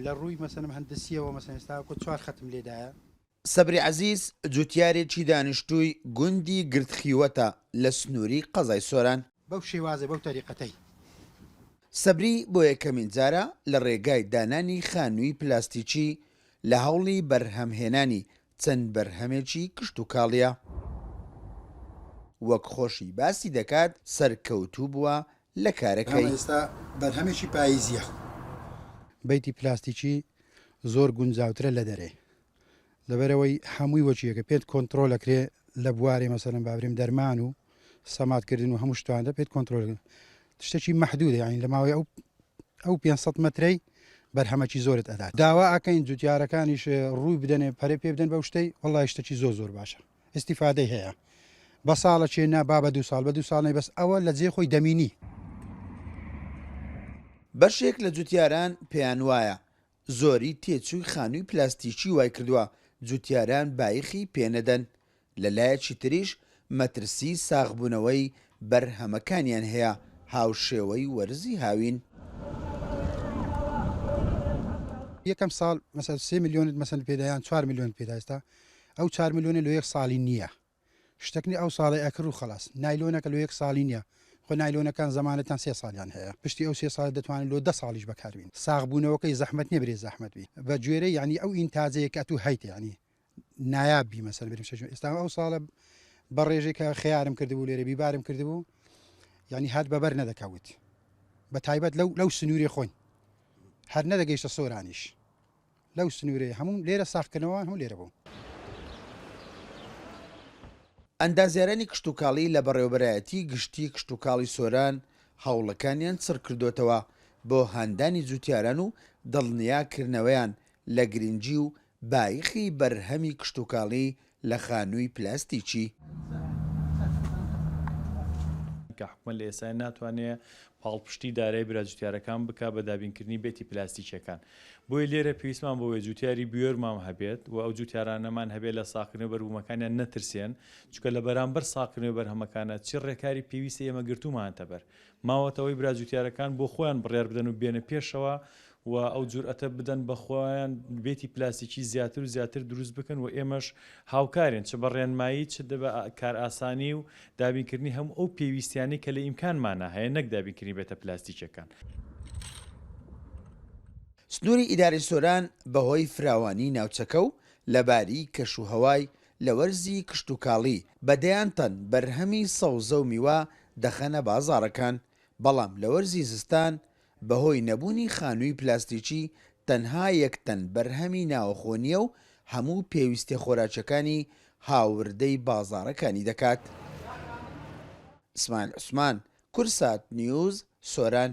لە ڕووی مەسەلەن مهندسیەوە مەسەلەن ئێستا وەکو چوار خەتم لێدایە. سەبری عەزیز، جوتیارێکی دانیشتووی گوندی گردخیوەتە لە سنووری قەزای سۆران. بەو شێوازە بەو تەریقەتەی. سەبری بۆ یەکەمین جارە لە ڕێگای دانانی خانووی پلاستیکی لە هەوڵی بەرهەمهێنانی چەند بەرهەمێکی کشتوکاڵییە. وەک خۆشی باسی دەکات سەرکەوتوو بووە لە کارەکەی. ئەمە ئێستا بەرهەمێکی پاییزییە. بەیتی پلاستیکی زۆر گونجاوترە لە دەرێ لەبەرئەوەی هەمووی وەکی یەکە پێت کۆنترۆل ئەکرێ لە بوارێ مەسەلەن بابرێم دەرمان و سەمات کردن و هەموو شتاندا پێت کۆنترۆل شتێکی مەحدودە یعنی لە ماوەی ئەو ئەو 500 مەترەی بەرهەمەکی زۆرت ئەدات داوا ئەکەین جوتیارەکانیش ڕووی بدەنێ پەرە پێ بدەن بەو شتەی وەڵی شتێکی زۆر زۆر باشە ئیستیفادەی هەیە بە ساڵە چێ نا با بە دوو ساڵ بە دوو ساڵ نەی بەس ئەوە لە جێ خۆی دەمینی. بەشێک لە جوتیاران پێیان وایە زۆری تێچووی خانووی پلاستیکی وایکردووە جوتیاران بایخی پێنەدەن، لەلایەکی تریش مەترسی ساغبوونەوەی بەرهەمەکانیان هەیە هاوشێوەی وەرزی هاوین. یەکەم ساڵ مەسەل سێ ملیۆنت مەسەل پێدا یان چوار ملیۆنت پێدا ئێستا ئەو چوار ملیۆنە لۆ یەک ساڵی نییە شتەک نیە ئەو ساڵەی ئەکڕ و خەڵاس نایلۆنەکە لۆ یەک ساڵی نیە خۆ نایلۆنەکان زەمانەتان سێ ساڵیان هەیە پشتی ئەو سێ ساڵە دەتوانن لۆ دە ساڵیش بەکار بین ساغ بوونەوەکەی زەحمەت نیە برێ زەحمەت بی بە گوێرەی یانی ئەو ئینتاجەیە کە ئەتوو هەیتە یانی نایاب بی مەسەل بریم شەش ئێستا ئەو ساڵە بە ڕێژەی کە خەیارم کردبوو لێرە بیبارم کردبوو یانی هات بەبەر نەدەکەوت بە تایبەت لەو لەو سنووری خۆین هەر نەدەگەیشتە سۆرانیش لەو سنوورەی هەموو لێرە ساغکردنەوەمان هەموو لێرە بوو. ئەندازیارانی کشتوکاڵی لە بەڕێوەبەرایەتی گشتی کشتوکاڵی سۆران هەوڵەکانیان چڕکردۆتەوە بۆ هاندانی جوتیاران و دڵنیاکردنەوەیان لە گرنگی و بایخی بەرهەمی کشتوکاڵی لە خانووی پلاستیکی. کە حکومەت لە ئێستایا ناتوانێ پاڵپشتی دارایی برا جوتیارەکان بکا بە دابینکردنی بێتی پلاستیکیەکان بۆیە لێرە پێویستمان بەوەیە جوتیاری بوێرمان هەبێت و ئەو جوتیارانەمان هەبێت لە ساغکردنەوەی بەربوومەکانیان نەترسێن چونکە لە بەرامبەر ساغکردنەوەی بەرهەمەکانە چی ڕێکاری پێویستە ئێمە گرتوومانەتە بەر ماوەتە ئەوەی برا جوتیارەکان بۆ خۆیان بڕیار بدەن و بێنە پێشەوە و ئەو جورئەتە بدەن بە خۆیان بێتی پلاستیکی زیاتر و زیاتر دروست بکەن و ئێمەش هاوکارین چ بە ڕێنمایی چ بە کارئاسانی و دابینکردنی هەموو ئەو پێویستیانەی کە لە ئیمکانمانا هەیە نەک دابینکردنی بێتە پلاستیکیەکان. سنووری ئیدارەی سۆران بەهۆی فراوانی ناوچەکە و لەباریی کەشوهەوای لە وەرزی کشتوکاڵی بە دەیان تەن بەرهەمی سەوزە و میوە دەخەنە بازاڕەکان، بەڵام لە وەرزی زستان بەهۆی نەبوونی خانووی پلاستیکی تەنها یەک تەن بەرهەمی ناوەخۆ نییە و هەموو پێویستیە خۆراکیەکانی هاوردەی بازاڕەکانی دەکات. ئیسماعیل عوسمان، کوردسات نیوز، سۆران.